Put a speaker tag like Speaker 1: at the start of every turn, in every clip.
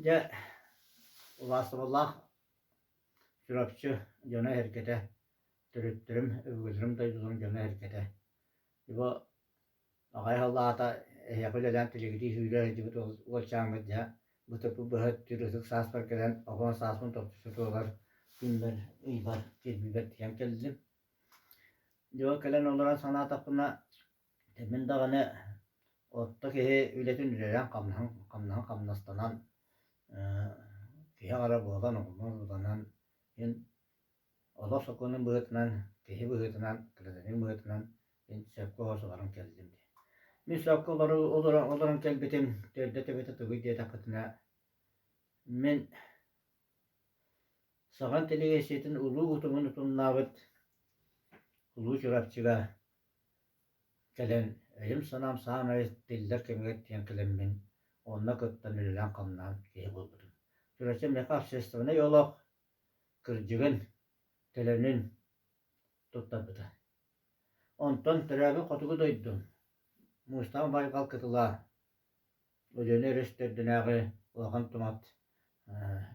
Speaker 1: Дьэ, убаастабыллаах Чурапчы дьоно-сэргэтэ, төрүттэрим, өбүгэлэрим дойдуларын дьоно-сэргэтэ. Бу аҕай сыллаата эһиэхэ үлэлээн тилигирии сүүрэ сылдьыбыт уолчааҥҥыт дьэ бытыппыт быһа өттүр ытык сааспар кэлэн оҕо сааспын тохтуччу туолар күммэр, ыйбар, кирбиибэр тиийэн кэллим. Дьэ ол кэлэн олорон санаатахпына, мин даҕаны орто киһи үлэтин үлэлээн хамнаһын хамнаһын хамнастанан, киһи аҕара буолан, оҕолонон-урууланан мин олох сокуонун быһыытынан, киһи быһыытынан, гражданин быһыытынан мин сөпкө олорон кэллим дии. Мин сөпкө олорон, олорон кэлбитим төрдө-төбөтө тугуй диэтэххитинэ, мин Саха интеллигенциятын улуу утумун утумнаабыт Улуу Чурапчыга кэлэн өйүм-санаам саамай тиллэр кэмигэр тиийэн кэлэммин, онно кыттан үлэлээн-хамнаан киһи буолбутум. Чурапчы миэхэ общественнай олох кырдьыгын, төлөнүн туттарбыта. Онтон төрөөбүт хотугу дойдум, Муустаах байҕал кытыла, Өлүөнэ өрүс төрдүнээҕи улахан тумат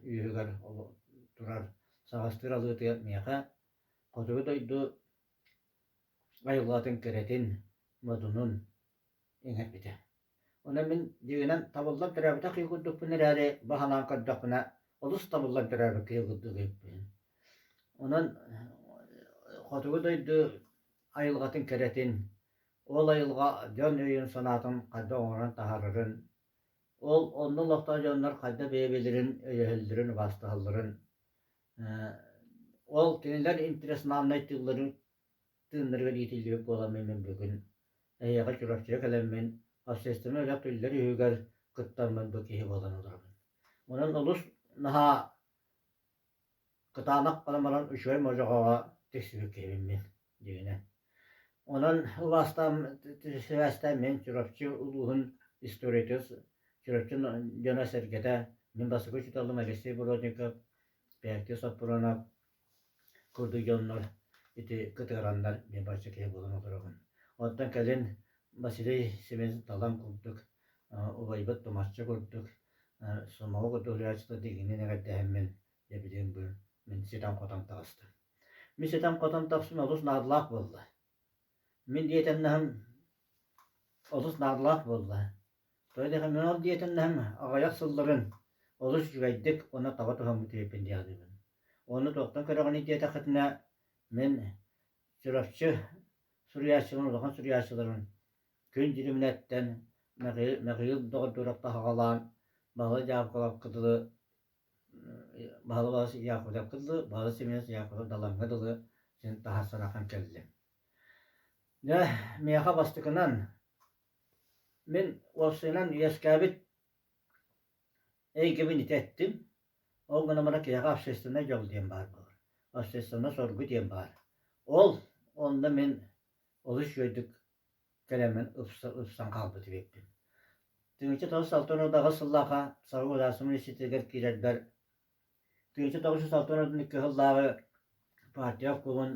Speaker 1: үөһүгэр турар Саҕастыыр алыытыгар миэхэ хотугу дойду айылҕатын кэрэтин, модунун иҥэрбитэ. Онон мин дьиҥинэн табыллан төрөөбөтөх киһи курдукпун эрээри, баһылаан көрдөхпүнэ, олус табыллан төрөөбүт киһи курдук эбиппин. Онон хотугу дойду айылҕатын кэрэтин, ол айылҕа дьон өйүн-санаатын хайдах оҥорон таһаарарын, ол онно олохтоох дьоннор хайдах бэйэ-бэйэлэрин өйөһөллөрүн, убаастаһалларын, ол кинилэр интернациональнай тылларын тыыннарыгар иитиллибит буоламмын мин бүгүн эһиэхэ Чурапчыга кэлэммин общественнай үлэ түллэр үһүгэр кыттаммын бу киһи буолан олоробун. Онон олус наһаа кытаанах гынан баран үчүгэй модьоҕоҕо тиксибит киһибин мин дьиҥинэн. Онон убаастаан сибээстээн мин Чурапчы улууһун историятын Чурапчы дьоно-сэргэтэ мин бастакы учууталым Алексей Бродников, Петя Соппуруонап курдук дьоннор ити кытыараннар мин барча киһи буолан олоробун. Оттон кэлин Василий Семенович Далан курдук, убайбыт Тумарча курдук, Сомоҕо курдук суруйааччылар дигинин эҕэрдэһэммин дьэ билигин бу мин ситэн-хотон таҕыстым. Мин ситэн-хотон тахсым олус наадалаах буолла. Мин диэтэннэһим олус наадалаах буолла. Тоҕо диэххэ мин ол диэтэннэһим аҕыйах сылларын олус үчүгэйдик уонна таба туһаммыт эбиппин дии саныыбын. Уонна туохтан көрөҕүнүй диэтэххитинэ, мин Чурапчы суруйааччыларын, улахан суруйааччыларын Күн Дьириминэттэн Михаил Доҕордуураптан саҕалаан Баһылай Дьаакыбылапка дылы Баһылай Яковлевка дылы, Баһылай Семенович Яковлев Далаҥҥа дылы син таһаарсарахан кэллим. Дьэ, миэхэ бастакынан мин уопсайынан үөскээбит эйгэбин ити эттим. Ол гынан баран киһиэхэ общественнай дьол диэн баар буолар. Общественнай соргу диэн баар. Ол онно мин олус үчүгэйдик кэлэммин ыпсан хаалбыт эбиппин. 1968 сыллаахха Саха государственнай университетыгар киирэрбэр 1962 сыллааҕы партия обкомун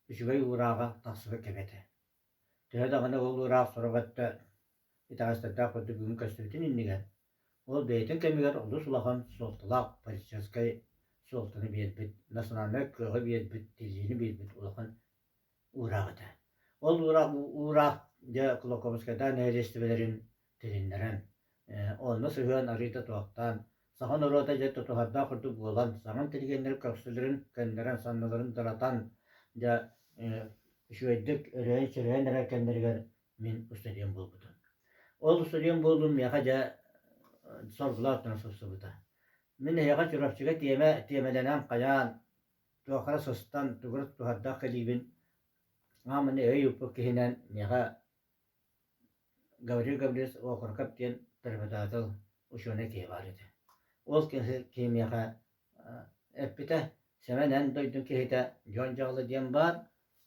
Speaker 1: үчүгэй уурааҕа тахсыбыт кэмэ этэ. Төһө даҕаны ол уураах сорох өттө итэҕэстэрдээх курдук бүгүн көстүбүтүн иннигэр, ол бэйэтин кэмигэр олус улахан суолталаах политическай суолтаны биэрбит, национальнай кыаҕы биэрбит, тиллиини биэрбит улахан уураах этэ. Ол уураах, уураах дьэ Кулаковскайдаах нэһилиэстибэлэрин тилиннэрэн, онно сыһыан арыыта туохтаан, саха норуота дьэ тутуһардаах курдук буолан, саҥа интеллигеннэр көхсүлэрин көннөрөн, санныларын даратан, дьэ үчүгэйдик өрөйөн-чөрөйөн эрэр кэмнэригэр мин устудьуон буолбутум. Ол устудьуон буолуум миэхэ дьэ соргулаах гына сырсыбыта. Мин эһиэхэ Чурапчыга тиэмэ тиэмэлэнэн хайаан, туохха эрэ сыстан, тугу эрэ тутуһардаах кэлиибин ааманы өй ыыппыт киһинэн миэхэ Гаврил Гаврильевич Окороков диэн преподаватель учуонай киһи баар этэ. Ол киһи миэхэ эппитэ, Сэмэн эн дойдуҥ киһитэ Дьуон Дьаҕылы диэн баар,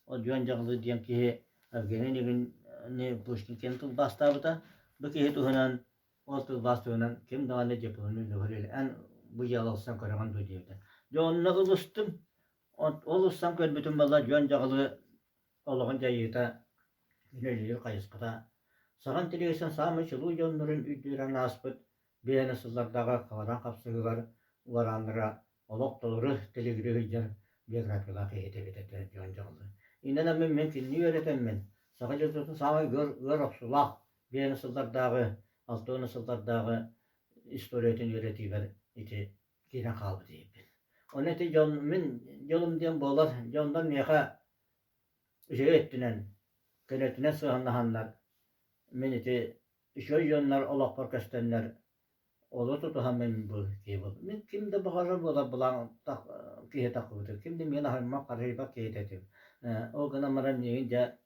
Speaker 1: ол Дьуон Дьаҕылы диэн киһи Евгений Онегины Пушкин киэн тылбаастаабыта. Бу киһи туһунан, ол тылбаас туһунан ким даҕаны дипломун үлүһүрүл эн бу дьыала ылсан көрөҕүн дуо диэбитэ. Дьэ онно ылыстым. Ол ылсан көрбүтүм буолла Дьуон Дьаҕылы олоҕун дьайыыта, үлэлиир хайысхата, саха интеллигенциятын саамай чулуу дьоннорун үрдүнэн ааспыт. Биэнэ сыллардааҕы хабаран хапсыһыылар уорааннара олох толору тилигирии сылдьар биографиялаах киһи эбит этэ дьон дьоҕулар. Иннинэ мин мин кинини үөрэтэммин, саха литературатын саамай ыар, ыар охсуулаах биэнэ сыллардааҕы, 60 сыллардааҕы историятын үөрэтиибэр ити киирэн хаалбыт иһиппин. Ону ити дьон, мин дьолум диэн буолар, дьоннор миэхэ үчүгэй өттүнэн, көнөтүнэн сыһыаннаһаннар, мин ити үчүгэй дьоннор олохпор көстөннөр Олу тутуһан мин бу киһи буоллум. Мин ким да баҕарар буолар былаан киһи таххыбытым. Ким да миэнэ аһыммат харыһыйбат киһитэ этим. Ол гынан баран миигин дьэ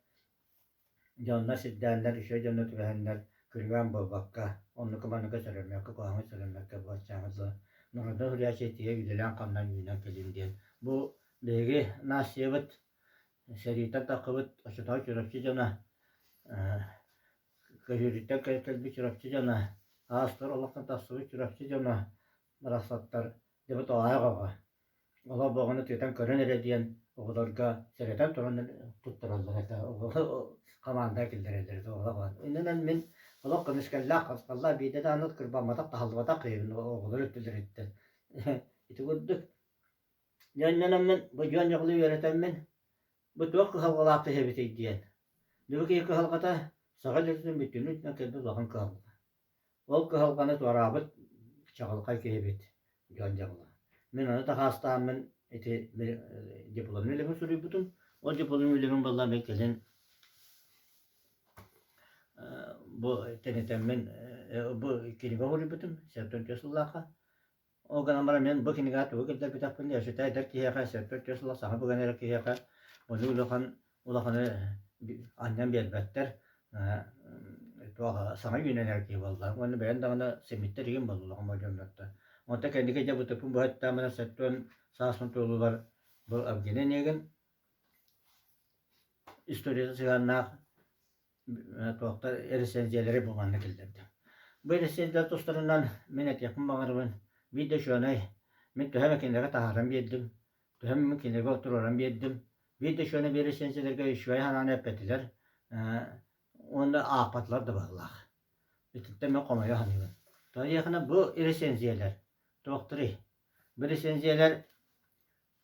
Speaker 1: дьоннор сирдээннэр, үчүгэй дьонно түбэһэннэр күрүөм буолбакка, оннука-манныка сөрөммөккө, куһаҕаҥҥа сөрөммөккө буолчааҥҥа дылы народнай суруйааччы тиийэ үлэлээн-хамнаан үүнэн кэлиим диэн. Бу биһиги наассыйабыт сэрииттэн таххыбыт оччотооҕу Чурапчы дьоно Көһүүрүттэн кэлбит Чурапчы дьоно, ааспыт олохтон тахсыбыт Чурапчы дьоно барахсаттар дьэ тоҕоойох оҕо. Олох боҕону тыытан көрөн эрэ диэн оҕолорго сэрэтэн туран туттараллар этэ. Хамаанда киллэрэллэр этэ оҕолор. Иннинэн мин олох көмүскэллээх харысхаллаах биирдэ даҕаны кырбамматах, таһыллыбатах киһибин оҕолор өттүлэриттэн. Ити курдук Дьоннономмун, бу дьон дьоҕулу үөрэтэммин, бу туох кыһалҕалаах киһи эбитий диэн. Бу киһи кыһалҕата саха литературатын бүтүннүү үрдүнэн кэлбит улахан кыһалҕа. Ол кыһалҕаны туораабыт чаҕылхай киһибит дьон дьоҕула. Мин ону таһаастааммын ити дипломнай үлэбин суруйбутум. Ол дипломнай үлэбин буолла мин кэлин бу тэнитэммин бу кинигэ суруйбутум 74 сыллаахха. Ол гынан баран мин бу кинигэҕэ тугу киллэрбитэхпин өссө эдэр киһиэхэ, 74 сыл саҥа бүгэн эрэр киһиэхэ ону улахан улаханы анньан биэрбэттэр. Туох саҥа үүнэн эрэр киһи буолла. Уонна бэйэм даҕаны симиттэр игин буолла улахан болдьомнортон. Онтон кэнники дьэ бытыппын быһа өттөөн 70 сааспын туолуулар бу Евгений Онегин историята сыһыаннаах туохтар эрэсиэнсийэлэри бу манна киллэрдим. Бу эрэсиэнсийэлэр тустарынан мин этиэхпин баҕарабын. Биир да учуонай мин төһө эмэ кинилэргэ таһааран биэрдим, төһө эмэ кинилэргэ туруоран биэрдим. Биир да учуонай биир эрэсиэнсийэлэргэ үчүгэй санааны эппэтилэр уонна аахпатылар да быһыылаах. Итинтэн мин хомойо саныыбын. Тоҕо диэххинэ бу эрэсиэнсийэлэр туохтарый? Бу эрэсиэнсийэлэр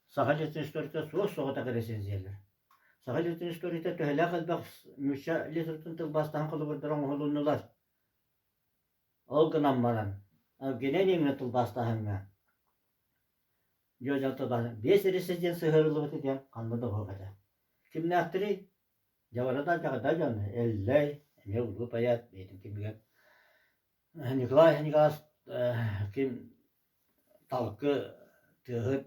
Speaker 1: Саха литературата суос соҕотох эрэсиэнсийэлэр. Саха литературата төһөлөөх элбэх нуучча литературатын тылбаастаһан холобурдара оҥоһулуннулар. Ол гынан баран, Евгений Онегина тылбаастааһыҥҥа дьон тылбааһын биэс эрэсидьиэн сыһыарыллыбыта диэн ханна да суох этэ. Кимнээхтэрий? Дьабарата дьаҕада дьон Эллэй, эмиэ улуу поэт бэйэтин кэмигэр Николай Николаевич ким Талкы тыаһыт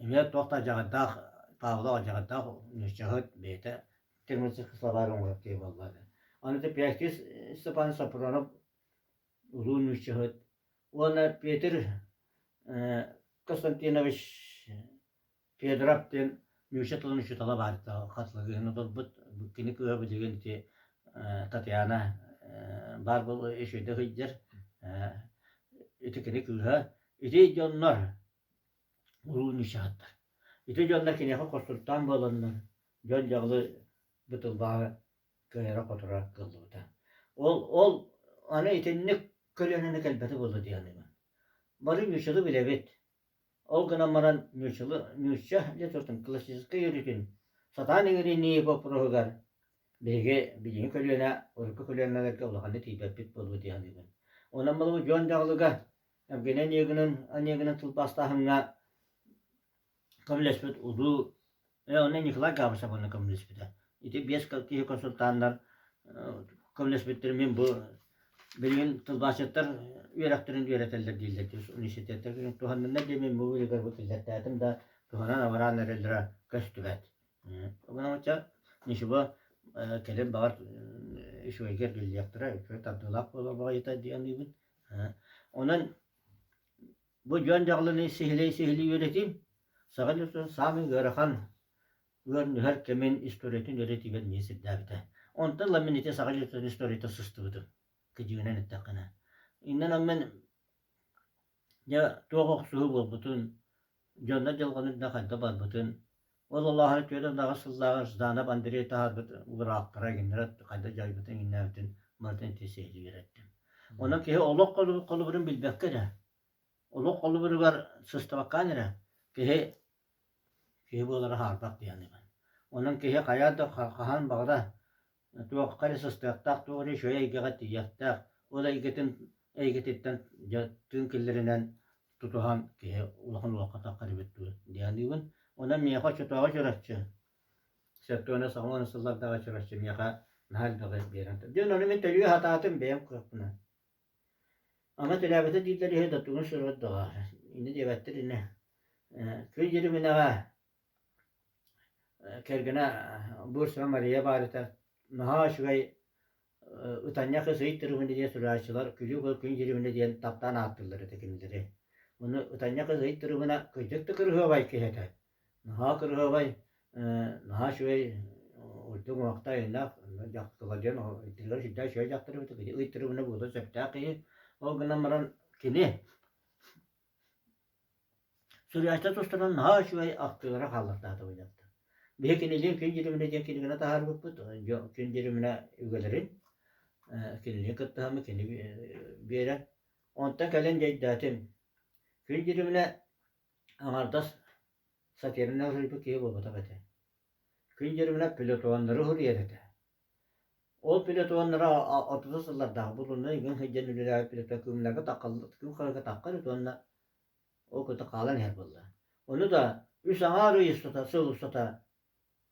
Speaker 1: эмиэ туох да дьаҕардаах Павлов дьаҕардаах нууччаһыт бэйэтэ терминический словарь оҥорор киһи буолла. Аны Пятис Степан Сапронов улуу нууччаһыт уонна Петр Константинович Федоров диэн нуучча тылын учуутала баар хатылыгыһын олорбут. Кини кыыһа билигин ити Татьяна баар буол үчүгэйдик сылдьар. Ити кини кыыһа. Ити дьоннор улуу нууччаһыттар. Ити дьоннор киниэхэ консультант буоланнар дьон дьаҕылы бу тылбааһы кыайара-хоторо кыаллыбыта. Ол ол аны итинник көлүөнэни кэлбэтэ буолуо дии саныыбын. Бары нууччалыы билэбит. Ол гынан баран нууччалыы нуучча литературатын классическай өрүтүн сатаан иҥэринии боппуруоһугар биһиги билиҥҥи көлүөнэ урукку көлүөнэлэргэ улаханнык тиийбэппит буолуо дии саныыбын. Онон буолуо Дьуон Дьаҕылыга Евгений Онегинын Онегинын тылбаастааһыҥҥа көмөлөспүт улуу онно Николай Габышев онно көмөлөспүтэ. Ити биэс киһи консультаннар көмөлөспүттэр мин бу билигин тылбаасчыттар үөрэхтэрин үөрэтэллэр дииллэр университеттар туһанныннар диэн мин бу үлэбэр бу киллэртээтим да туһанан абараан эрэллэрэ көстүбэт. Онон ничего кэлин баҕар үчүгэйгэ эргиллиэхтэрэ, үчүгэй тардыылаах буолар баҕайыта диэн ыыбын. Онон Бу дьон дьаҕылыны сиһилии-сиһилии үөрэтиим, саха дьонун саамай ыарахан, ыар-нүһэр кэмин историятын үөрэтиибэр эмиэ сирдээбитэ. Онтон ыла мин ити саха дьонун историята сыстыбытым, кыдьыгынан эттэххинэ. Иннинэн мин дьэ туох охсуһуу буолбутун, дьоннор дьылҕаны да хайдах барбытын, ол олоһо 48 сыллааҕы Жданов Андрей таһаарбыт уураахтара кинилэр хайдах дьайбытын иҥнээбитин барытын ити сиһилии үөрэттим. Онон киһи олох холобурун билбэккэ эрэ, олох холобуругар сыстыбаккаан эрэ киһи киһи буолара хаарбах дии саныыбын. Онон киһи хайаан да хаһан баҕара туохха эрэ сыстыахтаах, туох эрэ үчүгэй эйгэҕэ тиийиэхтээх, ол эйгэтин эйгэтиттэн дьэ тыын киллэринэн тутуһан киһи улахан олоххо таххар эбит дуу дии саныыбын. Онон миэхэ оччотооҕу Чурапчы сэттэ уон сыллардааҕы Чурапчы миэхэ наһаа элбэҕи биэрэн Дьон ону мин төлүү сатаатым бэйэм кыахпынан. Ама төлөөбөтө дииллэр үһү да тугун суруйар доҕоор, инньэ диэбэттэр ини. Күн Дьириминэҕэ кэргэнэ Бурцева Мария баар этэ. Наһаа үчүгэй ытанньах ый тырыбына диэн суруйааччылар күлүү күн дьириминэ диэн таптаан ааттыыллар этэ кинилэри. Ону ытанньах ый тырыбына кырдьык да кырыһыабай киһи этэ. Наһаа кырыһыабай, наһаа үчүгэй үрдүк уҥуохтаах айаннаах дьахталар диэн ыйтырыгар сүрдээх үчүгэй дьахтар эбит. Ый тырыбына буолуон сөптөөх киһи. Ол гынан баран кини Суруйааччы тустарынан наһаа үчүгэй ахтыылара хааллартаата бу дьахтар. Биһи кинилиин Күн Дьириминэ диэн кинигэни таһаарбыппыт. Күн Дьириминэ үгэлэрин кинилиин кыттыһаммыт кини биэрэн. Онтон кэлин дьэйдээтим. Күн Дьириминэ аҥардас сатирынан суруйбут киһи буолбатах этэ. Күн Дьириминэ пелотоннары суруйар этэ. Ол пелотоннара 30 сыллардаах булунна игин сылдьан үлэлээбит пелотон кыымнарга таккал күн харыга таккар уонна ол кытта хаалан иһэр буолла. Ону да үс аҥаар ый устата, сыл устата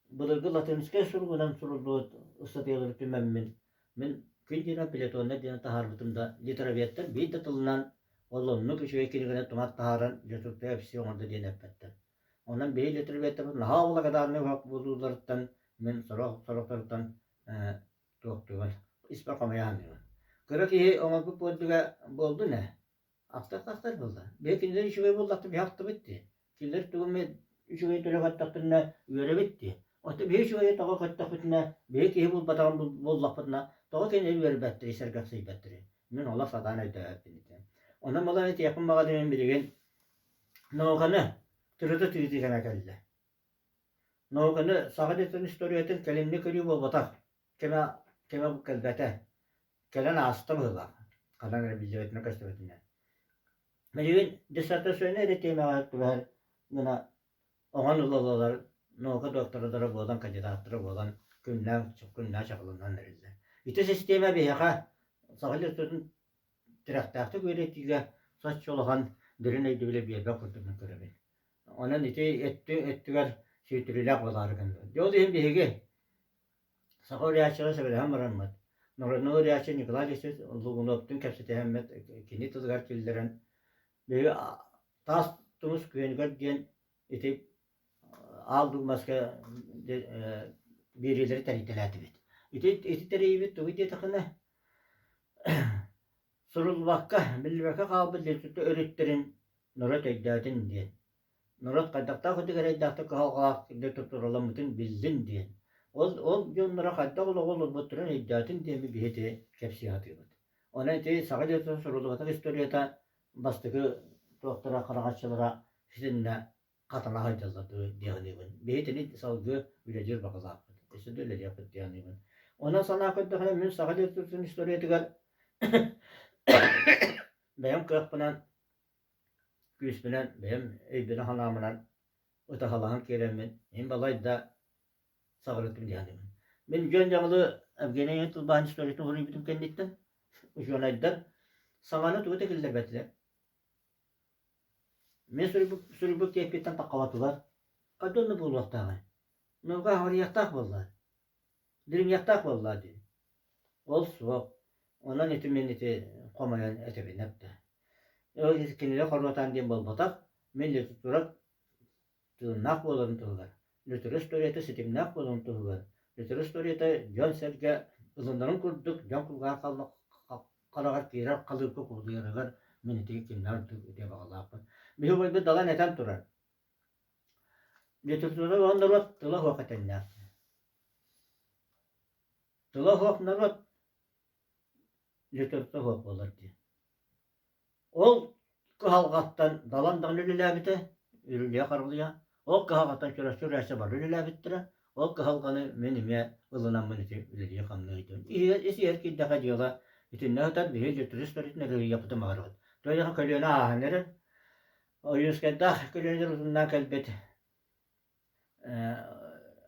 Speaker 1: былыргы латинскай суругунан суруллубут ыстатыйалары түмэммин, мин күн диэн пелотоннар диэн таһаарбытым да, литроведтар биир да тылынан ол оннук үчүгэй кинигэни тумат таһааран литургия эпси оҥордо диэн эппэттэр. Онон биһи литроведтарбыт наһаа благодарнай буолууларыттан мин сорох сорохторуттан туохтуубун испэр хомуйа саныыбын. Кыра киһи оҥорбут буолдуга буолдун ээ. Ахтар-ахтар буолла. Биһи кинилэр үчүгэй буоллахтар биһи ахтыбыт дии. Кинилэр тугу эмэ үчүгэй төлө көттөхтөрүнэ үөрэбит дии. Оттон биһи үчүгэйи тоҕо көттөхпүтүнэ, биһи киһи булбатаҕын буллахпытына, тоҕо кинилэр үөрбэттэрий, сэргэхсийбэттэрий? Мин олох сатаан өйдөөбөппүн ити. Онон буолан этиэхпин баҕарабын билигин науканы тырыта тыытыы кэмэ кэллэ. Науканы саха дьонун историятын кэлимник көрүү буолбатах. Кэмэ кэмэ кэлбэтэ. Кэлэн ааста быһыылаах. Ханан эрэ биллибэтинэн көстүбэтинэн. Билигин диссертационнай эрэ тиэмэҕэ түбэһэр гына оҥон ылаллар наука доктордара буолан, кандидаттара буолан күннээн күннээн чаҕылынан эрэллэр. Ити систиэмэ биһиэхэ саха литературатын тирэхтээхтик үөрэтиигэ соччо улахан дириҥ өйдөбүлү биэрбэт курдук мин көрөбүн. Онон ити өттү өттүгэр сүүйтүрүүлээх буолаары гынна. Дьэ ол иһин биһиги саха уруйааччылара сөбүлэһэн бараммыт, народнай уруйааччы Николай Алексеевич Лугуновтуун кэпсэтиһэммит кини тылыгар киллэрэн биһиги таас тумус күөнүгэр диэн ити аал дуумаска биэриилэри тэрийтэлээтибит. Ити ити тэрийбит тугу диэтэххинэ суруллубакка, биллибэккэ хаалбыт литература өрүттэрин норуот өйдөөтүн диэн. Норуот хайдахтаах ытык эрэйдээхтик кыһалҕалаах литератураламмытын биллин диэн. Ол ол дьонноро хайдах олоҕу олорбуттарын өйдөөтүн диэни биһи ити кэпсии сатыыбыт. Онон ити саха литературатын суруллубатах историята бастакы туохтара хараҥаччылара ситиннэ хатана сылдьаллар дуу дии саныыбын. Биһи итини салгыы үлэлиир баҕалаахпыт. Өссө да үлэлиэхпит дии саныыбын. Онон санаа көрдөхүнэ мин саха литературатын историятыгар бэйэм кыахпынан, күүспүнэн, бэйэм өйбүнэн-санаабынан ытаһалаһан киирэммин, мин балайда саҕарытым дии саныыбын. Мин дьон дьаҥылы Евгений тылбааһын историятын суруйбутум кэнниттэн учуонайдар саҥаны тугу да киллэрбэтилэр. Мин суруйбут, суруйбут киэппиттэн таххабатылар. Хайда онно буолуохтааҕый? Наука аҕырыйыахтаах буолла. Дириҥиэхтээх буолла дии. Ол суох. Онон ити мин ити хомойон этэбин эптэ. Ол кинилэр хоруотаан диэн буолбатах. Мин литература тыыннаах буоларын туһугар, литература историята ситимнээх буоларын туһугар, литература историята дьон-сэргэ ылынарын курдук дьон кулгааҕар хараҕар киирэр халыыпка кубулуйарыгар мин ити кинилэр ордук үтүө баҕалаахпын. Биһи убайбыт Далан этэн турар. Литература уон норуот тыла суох этэннээх. Тыла суох норуот литература суох буолар дии. Ол кыһалҕаттан Далан даҕаны үлэлээбитэ, үрүлүйэ-харылыйа. Ол кыһалҕаттан Чурапчы Үрээсэ бары үлэлээбиттэрэ. Ол кыһалҕаны мин эмиэ ылынаммын ити үлэлии-хамныы ыйдым. Ис иһэр киирдэххэ дьыала. Итиннэ сытар биһиги литература историятын ырыйыахпытын баҕарабыт. Тоҕо көлүөнэ ааһан эрэр. Ойуунскайдаах көлүөнэлэр утумнаан кэлбит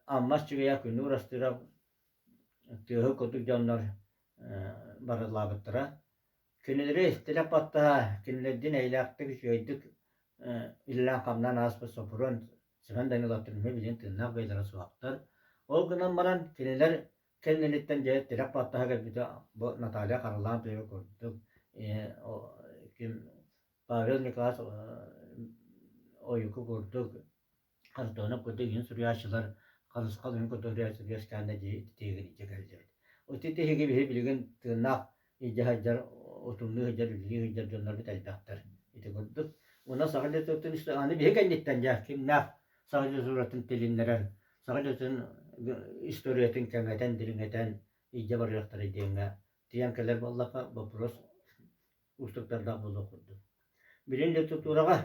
Speaker 1: Амма Аччыгыйа Күннүк Урастыырап тыаһы курдук дьоннор барыллаабыттара. Кинилэри тилэх баттаһа, кинилэрдиин эйэлээхтик, үчүгэйдик үлэлээн-хамнаан ааспыт Соппуруон Семен Даниловтар эмиэ билигин тыыннаах бэйэлэрэ суохтар. Ол гынан баран кинилэр кэнниттэн дьэ тирэх баттаһа кэлбитэ бу Наталья Харлампьева курдук ким Павел Николаевич Ойуку курдук Антонов курдук иһин суруйааччылар Харысхал иһин курдук суруйааччылар үөскээннэр тиһигин илдьэ кэллибит. Ити тиһиги биһи билигин тыыннаах илдьэ сылдьар, утумнуу сылдьар, үлэлии сылдьар дьоннорбут элбэхтэр. Ити курдук. Уонна саха литературатын аны биһи кэнниттэн дьэ кимнээх саха литературатын тилиннэрэр, саха литературатын историятын кэҥэтэн, дириҥэтэн илдьэ барыахтара диэҥҥэ тиийэн кэлэр буоллахха вопрос уустуктардаах буолуох курдук. Билин литератураҕа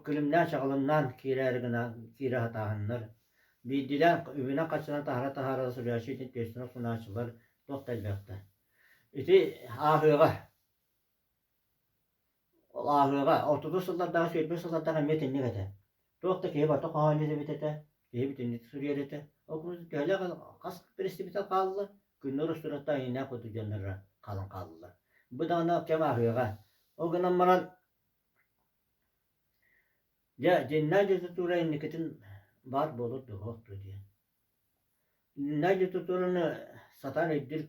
Speaker 1: күлүмнээн чаҕылымнаан киирээри гына киирэ сатааһыннар, биирдиилээн үбүнэн-харчынан таһара-таһаара суруйааччы итин түөстэн охсунааччылар туох да элбэхтэр. Ити ааһыаҕа Ол ааһыаҕа ортоту сыллардаах, сүүрбэ сыллардаах эмиэ итинник этэ. Туох да киһи барыта хоһоонньут эбит этэ, киһи бүтүннүү суруйар этэ. Ол курдук төһөлөөх хас перестибитэл хаалла, күннүр устурата айынаах курдук дьонноро хаалан хааллылар. Бу даҕаны кэм ааһыаҕа. Ол гынан баран, дьэ, дьиннээх литература инникитин баар буолуо дуо, суох дуо диэн. Дьиннээх литератураны сатаан өйдүүр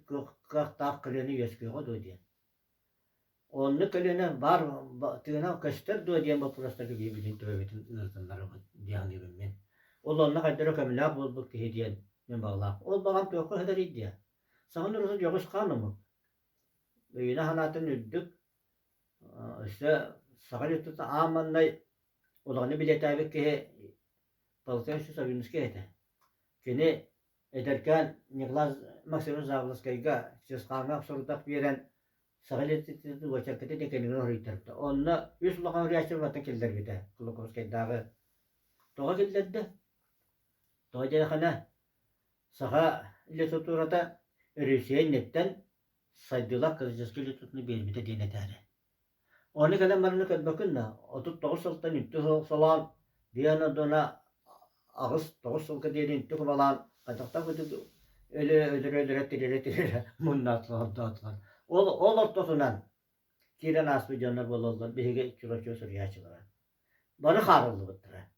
Speaker 1: кыахтаах көлүөнэ үөскүөҕэ дуо диэн. Оннук көлүөнэ баар тыына көстөр дуо диэн боппуруостарга биһи төбөбүтүн ыарытыннарабыт дии саныыбын мин. Ол онно хайдах эрэ көмөлөөх буолбут киһи диэн мин баҕалаах. Ол баҕам туохха сытарый диэ. Саҥа норуоту дьоҕус хаан омук. Өйүнэ-санаатын үрдүк, өссө саха литературата аан маҥнай улаханы билиэтээбит киһи Полтавец Саввинскай этэ. Кини эдэркээн Николай Максимович Заблоцкайга Чысхааҥҥа сорудах биэрэн саха литературатын уочарката диэн кинигэни суруйтарбыта. Онно үс улахан суруйааччы барытын киллэрбитэ Кулаковскайдааҕы. Тоҕо киллэрдэ? Тоҕо диэтэххинэ, саха литературата Русия инниттэн сайдыылаах классическай литератураны биэрбитэ диэн этээри. Ону кэлэн баран көрбөккүн да, 39 сылтан үнтү солоон, биэн ордуна 8-9 сылга диэри үнтү кубалаан, хайдахтаах курдук өлө өлөрө-өлөрө тирирэ-тирирэ муннаатылар, Ол, ол ортотунан киирэн ааспыт дьоннор буолаллар биһиги Чурапчы суруйааччылара. Бары хаарыллыбыттара.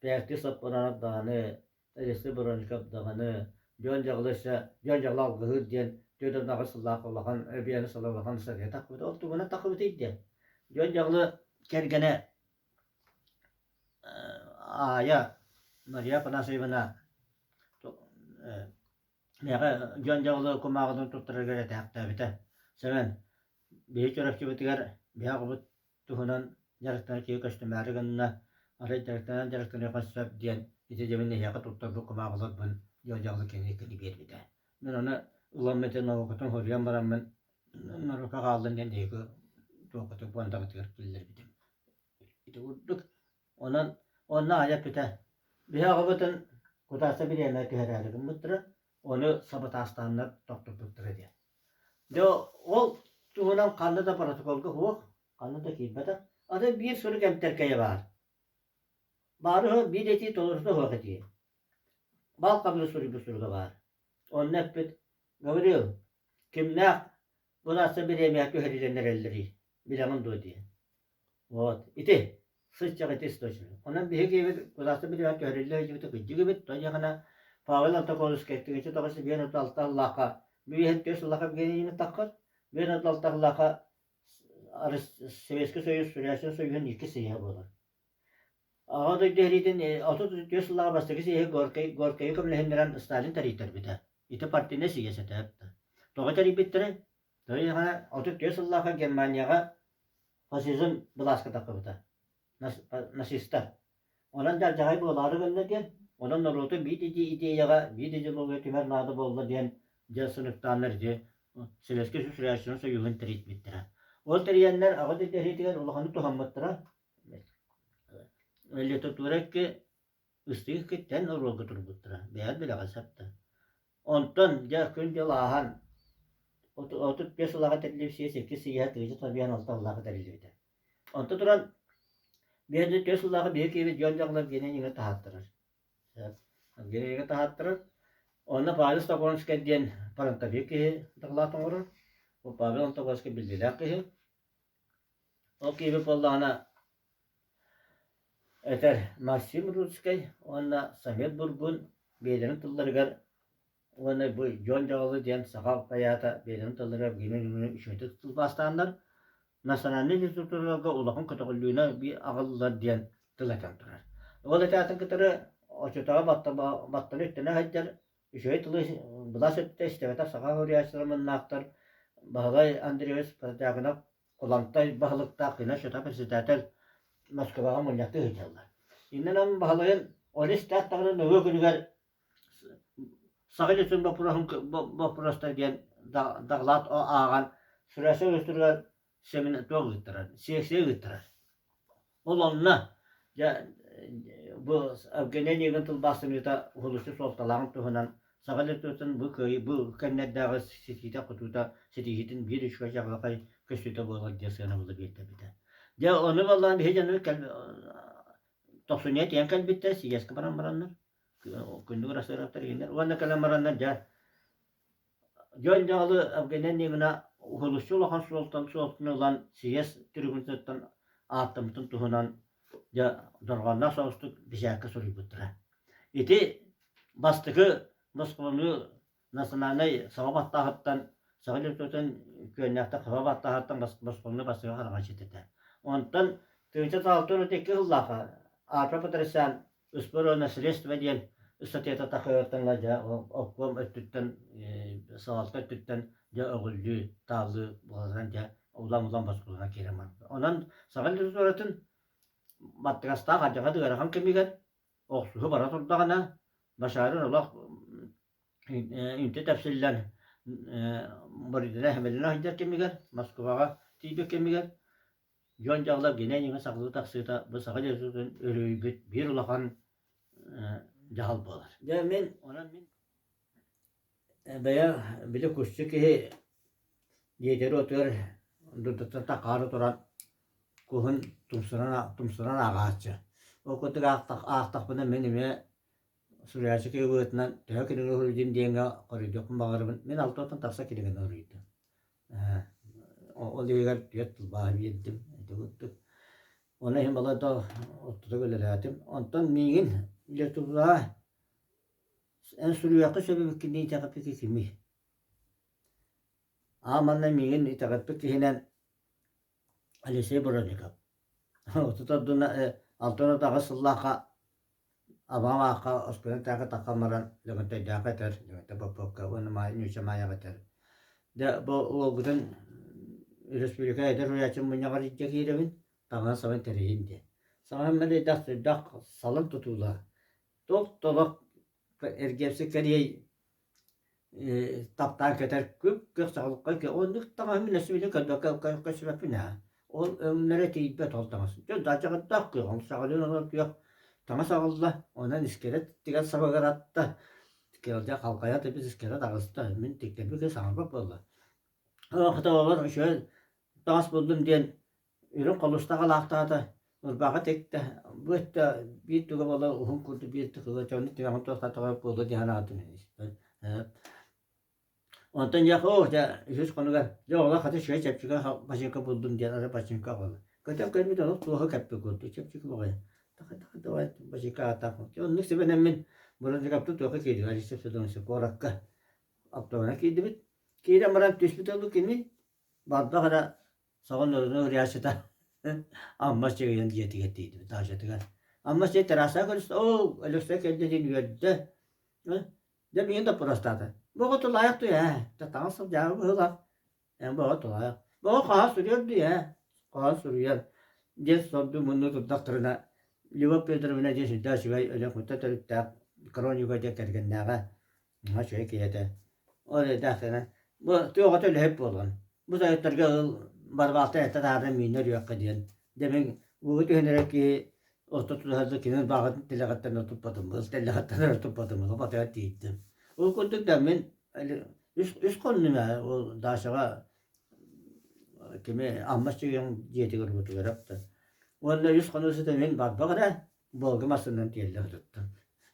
Speaker 1: Пятый Саппаранов даҕаны, Алексей Бронников даҕаны, Дьон Дьаҕылы өссө Дьон Дьаҕылы алгыһыыр диэн 48 сыллаах улахан Эбиэни сыла улахан ыстатыйа таххыбыта. Ол тугунан таххыбытый диэн. Дьон Дьаҕылы кэргэнэ Аайа Мария Афанасьевна миэхэ Дьон Дьаҕылы кумааҕытын туттарарыгар этээхтээбитэ. Сэмэн, биһи Чурапчыбытыгар биһи аҕабыт туһунан дьарыктанар киһи көстүмээри гынна, арай дьарыктанан дьарыктаныахха сөп диэн ити дьэбин эһиэхэ туттарбыт кумааҕыларбын дьыл-дьаҕылы кини биэрбитэ. Мин ону ыламмын ити наукатын суруйан бараммын норуокка хааллын диэн эһиги туоххутук пуондабытыгар киллэрбитим. Ити курдук. Онон онно аайа эппитэ. Биһи аҕабытын кутааса бириэмэ түһэрээри гыммыттара, ону сабатаастааннар тохтоппуттара диэн. Дьэ ол туһунан ханна да протоколга суох, ханна да киирбэтэх. Аны биир сурук эмтэркэйэ баар. Баары суох биир этии толорута суох этии. Бал хабыны суруйбут суруга баар. Онно эппит, Гаврил, кимнээх былаасса бириэмийэ түһэрилэн эрэллэрий, билэҕин дуо диэн. Вот, ити сыччах ити источник. Онон биһиги киһибит кудаста билигин түһэриллэ сылдьыбыта кырдьык эбит, тоҕо диэхинэ Павел Антокольскай 1956 сыллаахха биэһин сыллаахха бигэниини таххар, 56 сыллаахха Советский Союз Суруйааччы Союһун икки сийиһэ буолар. Аҕа дойду сэриитин 34 сыллааҕы бастакы сийиһи Горькай, Горькайы көмөлөһүннэрэн Сталин тэрийтэрбитэ. Ити партийнай сийиэс этэ. Тоҕо тэрийбиттэрэй? Тоҕо диэтэххинэ, 34 сыллаахха Германияҕа фашизм былааска таххыбыта. Нацистар. Онон дьардьаҕай буолаары гынна диэн, онон норуоту биир идеяҕа, биир идеология түмэр наада буолла диэн дьэ сыныктааннар ити Советскай Суруйааччыларын Союһун тэрийбиттэрэ. Ол тэрийэннэр Аҕа дойду сэриитигэр улаханнык туһаммыттара. Литература икки ыстыык иккиттэн оруолга турбуттара. Бэйэҕит билэҕит сөп да. Онтон дьэ күн-дьыл ааһан. 35 сыллааҕы тэриллибит съезд иккис съеһэ 1996 сыллааҕы тэриллибитэ. Онто туран 54 сыллааҕы биһиги киһибит дьон дьаҕылар гиэнэ иҥэ таһааттарар. Гиэнэ таһааттарар. Онно Павел Стоконскай диэн фронтовик киһи дакылаат оҥорор. Бу Павел Антоновскай биллиилээх киһи. Ол киһибит буоллаҕына этэр Максим Рудскай уонна Самет Бургун бэйэлэрин тылларыгар уонна бу Дьон Дьаҕылы диэн саха поэта бэйэлэрин тылларыгар гимн үчүгэйдик тылбаастааннар национальнай литератураларга улахан көтөҕүллүүнү аҕаллылар диэн тыл этэн турар. Ол этээтин кытары оччотооҕу баттаны үттэнэ сылдьар үчүгэй тылы былаас өттө истибэтэх саха суруйааччылара муннаахтар Баһылай Андреевич Протягинов Кулантай баһылыктаах Гена председатель Москваҕа мунньахтыы сылдьаллар. Иннинэн Баһылайын ол истээх даҕаны нөҥүө күнүгэр Саха дьонун боппуруоһун боппуруостар диэн доклад ааҕан суруйааччы устуругар туох ыыттарар, сессия ыыттарар. Ол онно дьэ бу Евгений Онегин тылбаастаныыта уһулуччу суолталааҕын туһунан саха литературатын бу кыайыы бу кэмнэрдээҕи ситиитэ-хотуута ситиһиитин биир үчүгэй чаҕылхай көстүүтэ буолар диэн сыанабылы биэрдэрбитэ. Дьэ ону буоллаҕына биһи дьоннор тохсунньуга тиийэн кэлбиттэр, сийиэскэ баран бараннар, күндү Расыровтар иһиннэр уонна кэлэн бараннар дьэ Дьон дьаҕалы Евгений Онегина уһулуччу улахан суолтан суолтаны ылан съезд трибунатыттан ааттаммытын туһунан дьэ дорҕоонноох соҕустук бэчээккэ суруйбуттара. Ити бастакы Москваны национальнай саба баттааһыттан саха литературатын күөннээхтэр хаба баттааһыттан босхону бастакы хараҥаччыт этэ. Онтон 1962 сыллаахха Арпа Петросян Успуоруна средство диэн ыстатыйата тахыартан дьэ обком өттүттэн салалта өттүттэн дьэ өҕүллүү тааллыы буолан дьэ улам-улам босхолоно киирэн барбыта. Онон саха литературатын баттыгастаах алдьархай ыарахан кэмигэр охсуһуу бара турдаҕына Башарин олох үнтү тэпсиллэн Бородина Хэмэлинэ сылдьар кэмигэр Москваҕа тиийбит кэмигэр Дьон дьаҕылар гинэ-ньиҥэ сахалыы тахсыыта бу саха дьоруойун өрүһүйбүт биир улахан дьаһал буолар. Дьэ мин онон мин бэйэ били кусчу киһи дьиэтигэр-уотугар дурдаттан таххаары туран куһун тумсунан тумсунан ааҕааччы. Ол курдук аахтахпына мин эмиэ суруйааччы киһи быһыытынан төһө кинигэ суруйдум диэҥҥэ хоруйдуохпун баҕарабын. Мин алтыаттан тахса кинигэни суруйдум. Ол иһигэр түөрт тылбааһы биэрдим ити курдук. Ону иһин балайда ортотук үлэлээтим. Онтон миигин литератураҕа эн суруйуохха сөп эбиккин диэн итэҕэппит кимий? Аа манна миигин итэҕэппит киһинэн Алексей Бронников. Отут 68 сыллаахха Абаҕам аахха оскуоланы таххан баран Лөгөнтөйдөөххө этэр, Лөгөнтөй Поппуопка уонна Ньууча Маайаҕа этэр. Дьэ бу уолгутун республика эдэр уһуйааччы мунньаҕар илдьэ киирэбин, таҥаһын-сабын тэрийин диэн. Саҥаһым мэлийдэх сүрдээх салын тутуулаах, туох да олох эргиэмсик кэриэй таптаан кэтэр күп-күөх саҕалыкка оннук таҥаһы мин өссө билин көрбөккө көрсүбэппин ээ. Ол өҥнөрө тиийбэт ол таҥас. Дьон дачаҕыттаах күөх, ол саҕалыын онон күөх таҥас аҕалла, онон искэрэ тигэн сабыгыратта, кэлдьэ халҕайа тэбис искэрэ таҕыста. Мин тиктэрбит киһи саҥарбат буолла. Хата үчүгэй таҥас буллум диэн Үрүҥ холустаах алаахтаата, ырбаахы тиктэ, бу өттө биир туга буолла уһун курдук биир тыкыла дьону тимэҕин туохтаатаҕа буолуо дии санаатым. Онтон дьэ оо дьэ үһүс хонугар дьэ оҕолор хата үчүгэй чэпчэки бачыыҥка буллум диэн аны бачыыҥка аҕалла. Көтөн көрбүт олох туоһу кэппит курдук чэпчэки баҕайы. Таха таха давай бачыыҥка ааттаах. Оннук сүбэнэммин Бронникаптан туохха киирдим Алексей Федорович куоракка оптована киирдибит. Киирэн баран түспүт ылбыт кини барбах эрэ Саҕан өрүнэ ырыаччыта Амма Чэгиэн дьиэтигэр тиийдибит даачатыгар. Амма Чэй террасаҕа көрүстэ, оо, Өлөксөй кэллэ диэн үөрдэ. Дьэ миигин доппуруостаата. Бу оҕо тулаайах дуу ээ, таҥас сылдьааҕы быһыылаах. Эн бу оҕо тулаайах. Бу оҕо хаһан суруйар дуу ээ, хаһан суруйар диэн сордуу мунну турдахтарына Любовь Федоровна диэн сүрдээх үчүгэй Өлөөхүттэн төрүттээх Кронюга диэн кэргэннээҕэ Наһаа үчүгэй киһи этэ. Ол эрдээхтэринэ бу тыа оҕото үлэһит буолан, бу тойотторго ыл барбаалтан этэ таһааран миинэ өрүөххэ диэн. Дьэ мин ууга түһэн эрэр киһи орто тутуһарда кини ырбааҕын тилэҕиттэн туппатым, ыл тэллэҕиттэн эрэ туппатым, батыгар тиийдим. Ол курдук да мин Үс хоннум ээ, ол Дашаҕа кими Амма Чыгын дьиэтигэр уутугар апта. Уонна үс хонуу сыта мин барбах эрэ, Волга массыынанан тиэллэ сырыттым.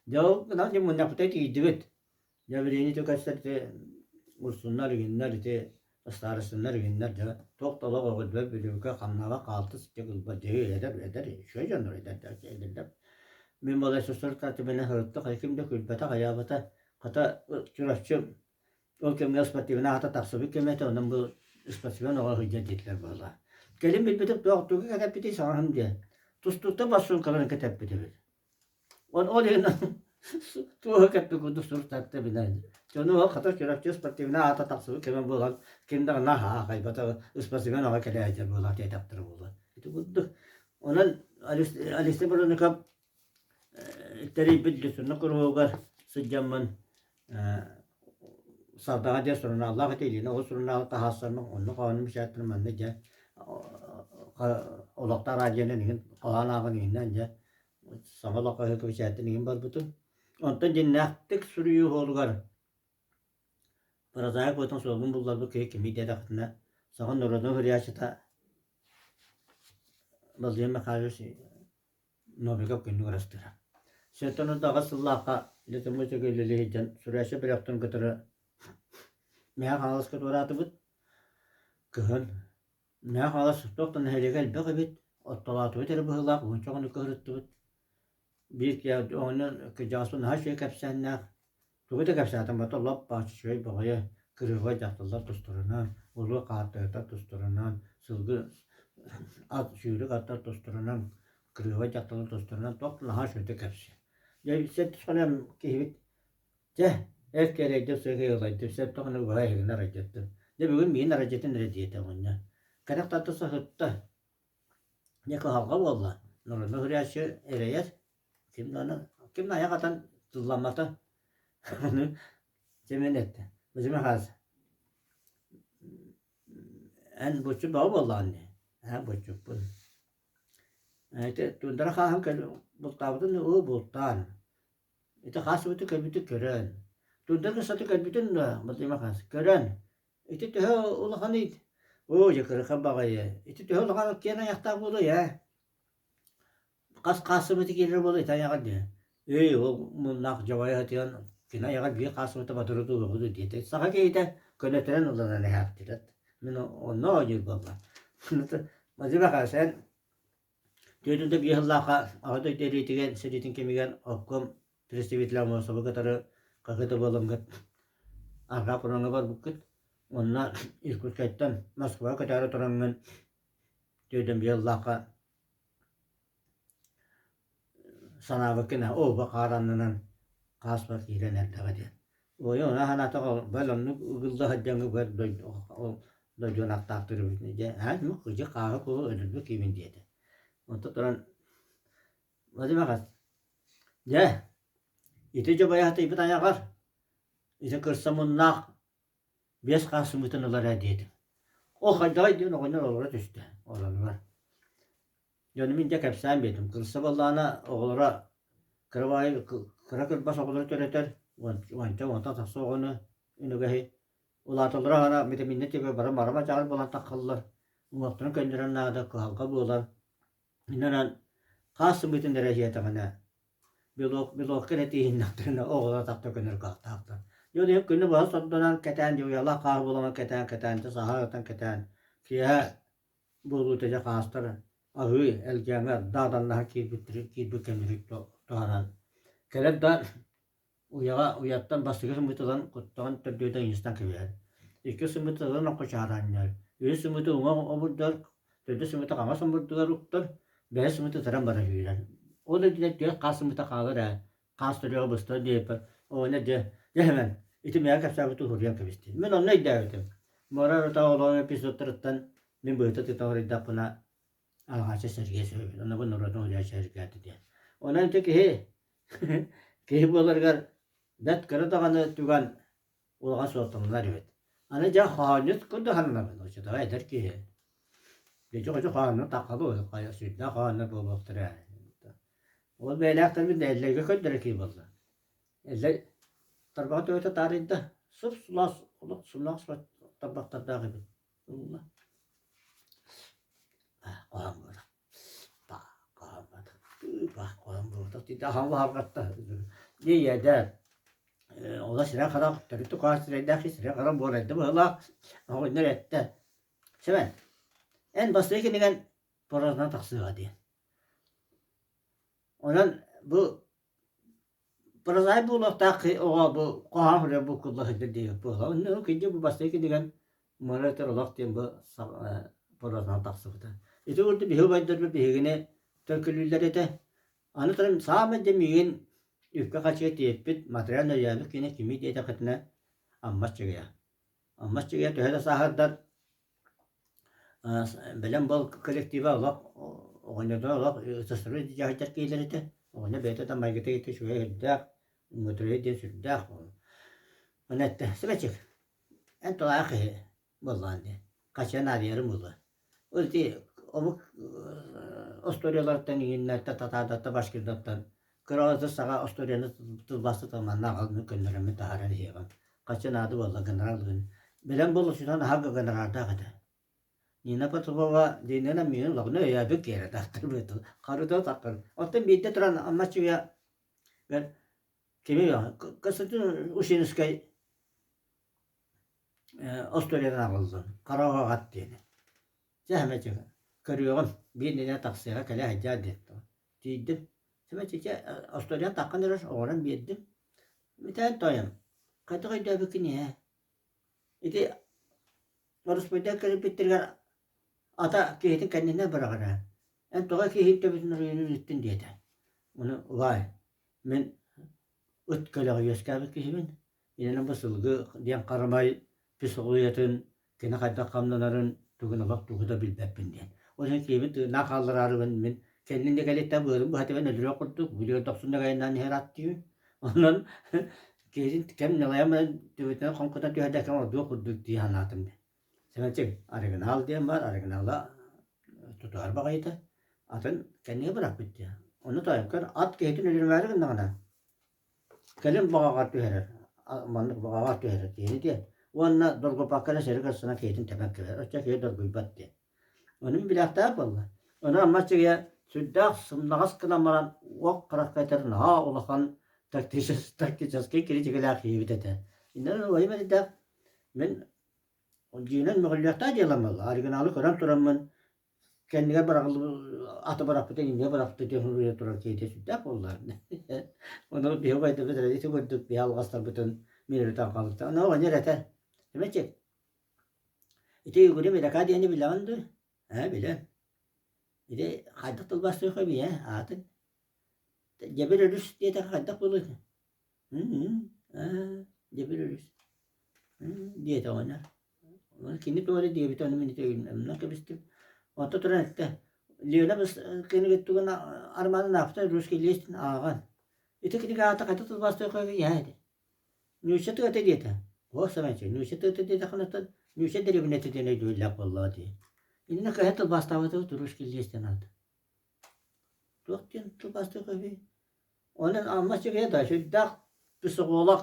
Speaker 1: Дьэ ол гынан дьэ мунньахпытыгар тиийдибит. Дьэ билигин ити көстөр ити урсуннар игиннэр ити ыстаарыстыннар игиннэр дьэ туох да олох өҕүлбэт бүлүүкэ хамнаҕа хаалтыс дьэ ылбат дьэ эдэр эдэр үчүгэй дьоннор эдэрдэр эдэрдэр. Мин балай состорутаатыбына сырыттах ким да күлбэтэх айаабата хата Чурапчы ол кэмҥэ спортивнай аата тахсыбыт кэмэ этэ онон бу спортсмен оҕо сылдьар диэтилэр буолла. Кэлин билбитим туох тугу кэтэппитий саҥаһым диэн. Тустууктан бассыылкаларын кэтэппит эбит. Ол ол иһин туоһу кэппит курдук суруктарта билэн. Дьону ол хата Чурапчы спортивнай аата тахсыбыт кэмэ буолан ким даҕаны аахайбата спортсмен оҕо кэлээдьэр буолаат диэтэхтэрэ буолуо. Ити курдук. Онон Алексей Бронников тэрийбит Лесунна куруһугар сылдьаммын Сардаҥа диэн сурунааллаах этэ, Илина ол сурунаалы таһаарсармын онно хоһоонум бэчээттэрин манна дьэ олохтоох радионан иһин хоһоон ааҕан иһиннэн дьэ саҥа олох хаһыакка бэчээттэн иһин барбытым. Онтон дьиннээхтик суруйуу суолугар прозаик буолан суолбун булларбыт киһи кимий диэтэхпинэ саха норуотун суруйааччыта Владимир Михайлович Новиков күннүк ырастыыра. Сентон аҕыс сыллаахха Литомытыга үлэлии сылдьан суруйааччы бөлөхтөн кытары Мэҥэ Хаҥаласка туораатыбыт. Кыһын Мэҥэ Хаҥалас туох да нэһилиэгэ элбэх эбит, оттолоотубут эрэ быһыылаах, уонча хонукка сырыттыбыт. Биир киһи оҕонньор кырдьаҕаспын наһаа үчүгэй кэпсээннээх, тугу да кэпсээтим бата лоп бааччы үчүгэй баҕайы кырыыба дьахталлар тустарынан, улуу хаартыһыттар тустарынан, сылгы ат сүүрүк аттар тустарынан, кырыыба дьахталлар тустарынан туох да наһаа үчүгэйдик кэпсиир. Дьэ сэттис хонуом киһибит дьэ эр кэлэйдим сыыһа ылайдым сөп даҕаны быһа эһигини арайдаттым. Дьэ бүгүн миигин арайдьатын эрэ диэтэ оҕонньор. Кэтэх тарда саһытта. Дьэ кыһалҕа буолла. Норуодунай суруйааччы эрэйэр. Ким даҕаны ким да айах атан тылламмата. Ону Семен эттэ. Владимир Михайлович, эн булчут бөҕө буоллаҕын дии. Ээ булчуппун. Ити туундара хааһын бултаабытын уу бултаан. Ити хаас ыбыты көрбүтү көрөн. Туундара кырсаты көрбүтүн дуо, Владимир Михайлович, көрөн. Ити төһө улаханый? Оо, дьэ кыракый баҕайы. Ити төһө улахан киэн айахтаах буолуой ээ? Хас хаассыбыты киирэр буолуой ити айаҕар диэн. Эй, ол муннаах дьабайа сытыйан кини айаҕар биир хаассыбыта батыры туруоҕу диэтэ. Саха киһитэ көнөтүнэн ылынан эһээхтирэр. Мин онно оонньуур буолла. Владимир Михайлович, эн 45 сыллаахха Аҕа дойду эриитигэр сэриитин кэмигэр обком представителэ Аммосовы кытары хаһыат да буоламмыт арҕаа фроҥҥа барбыккыт. Уонна Иркутскайтан Москваҕа көтөөрү тураҥҥын 45 сыллаахха санаабыккын оо бу хаар аннынан хааспар киирэн эрдэҕэ диэн. Уойа онно санаатаҕа бэл оннук ыгылла сылдьаҥҥы бэл дойду ол дойдуну ахтаахтыыр эбит дьэ аа кыдьык хааһы куһу өлөрбүт киһибин диэтэ. Онтон туран Владимир хас дьэ ити дьобайа сатыйбыт айаҕар ити кырса муннаах биэс хаас сымыытын ылар ээ диэтим. Ол хайдаҕый диэн оҕонньор олоро түстэ оронугар. Дьону мин дьэ кэпсээн биэрдим. Кырса буоллаҕына оҕолоро кыра баайы кыра кырбас оҕолору төрөтөр, уонча уонтан тахса оҕону үнүгэһи улааталлара аһара витаминнай тиби бары марама чаҕар буолан таххаллар, уҥуохтарын көннөрөр наада, кыһалҕа буолар. Иннинэн хаас сымыытын эрэ иһиэтэҕинэ белок белокка эрэ тииһиннэхтэринэ оҕолор атахта көнөр кыахтаахтар. Дьэ ол иһин күнү быһа сордонон кэтээн дьуйалаах хааһы буолан кэтээн кэтээн дьэ саһа ытан кэтээн киэһэ буолуута дьэ хаастар аһыы элгээҥҥэ дааданнаһа киирбиттэрин киирбит кэмнэрин туһанан кэлэр да Уйаҕа уйаттан бастакы сымыыт ылан куттаҕын төрдүөтэ ыйыстан кэбиһэр. Иккис сымыыт ылан окко чаараанньар. Үһүс сымыыты уҥа омурдар, төрдүс сымыыты хаҥас омурдугар уктар, бэһис сымыыты ытыран баран үүрэр. Ол үрдүнэн түөрт хаас сымыыта хаалар ээ, хаас төрүөҕэ быстар диэппэр, оҕонньор дьэ, дьэ Сэмэн, ити миэхэ кэпсээбит уһуруйан кэбистэ. Мин онно өйдөөбүтүм. Муора ырыта олоҕун эпизодтарыттан мин быһыта тыта хоруйдахпына, алҕаччы Сергей сөбүн, онно бу норуотун уһуйааччы сэргээтэ диэн. Онон ити киһи Киһи буоларыгар бэрт кыра даҕаны түгэн улахан суолталанар эбит. Аны дьэ хоһоонньут курдук сананабын, оччотооҕу эдэр киһи. Дьэ хоһооннор таххалы хайа сүрдээх хоһооннор буолуохтара. Ол бэйэлээхтэрбин да Эллэйгэ көрдөрө киһи буолла. Эллэй тарбаҕа төбөтө таарыйда, сып-сылаас Олох сымнаҕас тарбахтардаах эбит. Ылла. Хоһоон буолар. Хоһоон буолар. Хоһоон буолар. Тиитэ аһаҕа Ийэдэ ола сирэ-харах төрүт тукаас сирэйдээх сирэ-харах буолайда быһыылаах оҕонньор эттэ Сэмэн, эн бастакы кинигэн прозанан тахсыаҕа диэн. Онон бу прозаик буолуохтаах оҕо бу хоһоон суруйар булкулла сылдьар диэбит буолла. Онно кырдьык бу бастакы кинигэн Муора өтөр олох диэн бу прозанан тахсыбыта. Ити курдук биһиги убайдарбыт биһигини төлкөлүүллэр этэ. Аны туран саамай да миигин үпкэ-харчыга тиэппит, матырыйаал өйөөбүт киһини кимий диэтэххитинэ Амма Аччыгыйа. Амма Аччыгыйа төһө да сааһырдар бэлэм буол коллектива олох оҕонньордор олох ытыстырбыт дьаһайдар киһилэр этэ. Оҕонньор бэйэтэ да майгыта үчүгэй сүрдээх, мудрый диэн сүрдээх. Ону эттэ, Сыбачык, эн тулаайах киһи буоллаҕын дии, хачча наадыйарым буолуо. Ол ити омук остуоруйаларыттан иҥиннэртэн, татаардартан, башкирдартан кыра саҕа остуоруйаны тылбаастатан манна аҕалан көннөрөммүн таһааран иһиэҕим. Хачча наада буолла генерал Бэлэм буолуохсутан наһаа гонорардаах этэ. Нина Потапова диэнинэн миигин улаханнык өйөөбүт киһи эрэ харыта таххар. Оттон биирдэ туран Амма Аччыгыйа кими Константин Ушинскай остуоруйатын аҕаллым Хара оһоҕот диэни. Чэ эмэ көрүөҕүм биир нэдиэлэ тахсыаҕа кэлэ сылдьаар диэн тиийдим. Сэмэчэ чэ остуоруйаны таххан эрэр оҥорон биэрдим. Бүтээн тоойом хайдах өйдөөбүккүн ээ ити Ороспуйдар кэлбиттэригэр ата киһитин кэннинэн быраҕара. Эн тоҕо киһин төбөтүн оройунун ыттын диэтэ. Ону убаай мин ыт көлөҕө үөскээбит киһибин. Инэнэн бу сылгы диэн харамай психологиятын, кини хайдах хамнанарын, тугун олох тугу да билбэппин диэн. Ол иһин киһибин тыыннаах хааллараарыбын мин кэннин да кэлиттэн быарын быһа тэбэн өлөрүөх курдук, билигин дохсун да айаннаан иһэр ат диибин. Онон киһитин кэм ньалайан баран төбөтүнэн хоҥкутан түһэрдэ кэм ордуох курдук дии санаатым диэн. Сэмэнчик, оригинал диэн баар, оригинала тутуһар баҕайыта. Атын кэннигэ бырахпыт диэн. Ону тоойуккар ат киһитин өлөрүмээри гыннаҕына Кэлин баҕаҕар түһэрэр, маннык баҕаҕар түһэрэр киһини диэн уонна доргуппакка эрэ сири кырсынан киһитин тэбэн кэбиһэр, оччо киһи доргуйбат диэн. Ону мин билээхтээх буолла. Ону Амма Аччыгыйа сүрдээх сымнаҕас гынан баран уох харахха этэр наһаа улахан тактическай киритикэлээх киһибит этэ. Иннинэ убайым эрэйдээх мин дьиэнэн мөҕүллүөхтээх дьыалам буолла. Оригиналы көрөн тураммын Кэннигэр быраҕыллыбыт аты бырахпыта, иннигэр бырахпыта диэн суруйа турар киһитэ сүрдээх буолла. Ону биһи убайдарбыт эрэ ити курдук биһи алҕастарбытын мүнүрүтэн хаалбыта. Ону оҕонньор этэр, Эмэчик, ити Югри Мидака диэни билэҕин дуо? Ээ, билэн. Ити хайдах тылбаастыахха ээ, аатын? Дьэбир өрүс диэтэххэ хайдах буолуой? Ээ, дьэбир өрүс. Диэтэ оҕонньор. Кини туох эрэ диэбитэ, ону мин ити өйүнэн кэбистим. Онто туран эттэ, Лена кинигэ тугун романын аахпыта русский лист ааҕан. Ити кинигэ аата хайдах тылбаастыахха ийээ этэ. Нүүчэ тыата диэтэ. Оо, Сэмэнчик, нүүчэ тыата диэтэххинэ нүүчэ дэриэбинэтэ диэн өйдөбүллээх буоллаҕа дии. Иннинэ кыһа тылбаастаабатыбыт русский лист диэн аата. Туох диэн тылбаастыахха үһүй? Онон Амма сирэ да сүрдээх психолог,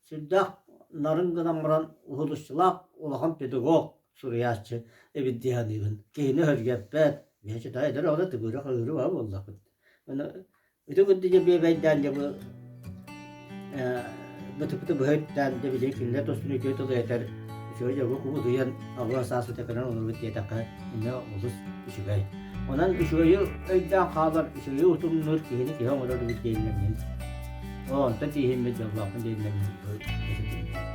Speaker 1: сүрдээх нарын гынан баран уһулуччулаах улахан педагог суруйааччы эбит дии саныыбын. Киһини өһүргэппэт, миэхэ да эдэр оҕо тыбыыра-хаһыыра баар буоллахпыт. Ону ити курдук дьэ биэбэйдээн дьэ бу бытыпыты быһа үттээн дьэ билигин кинилэр тустун үтүө тылы этэр үчүгэй дьолго кубулуйан аҕыйах сааспыта кэлэн олорбут диэтэххэ иннэ олус үчүгэй. Онон үчүгэйи өйдөөн хаалар, үчүгэйи утумнуур киһини киһи оҥорор эбит диэннэр мин. Оо, онтон тииһиммит дьоллоохпун диэннэр мин бу этитим.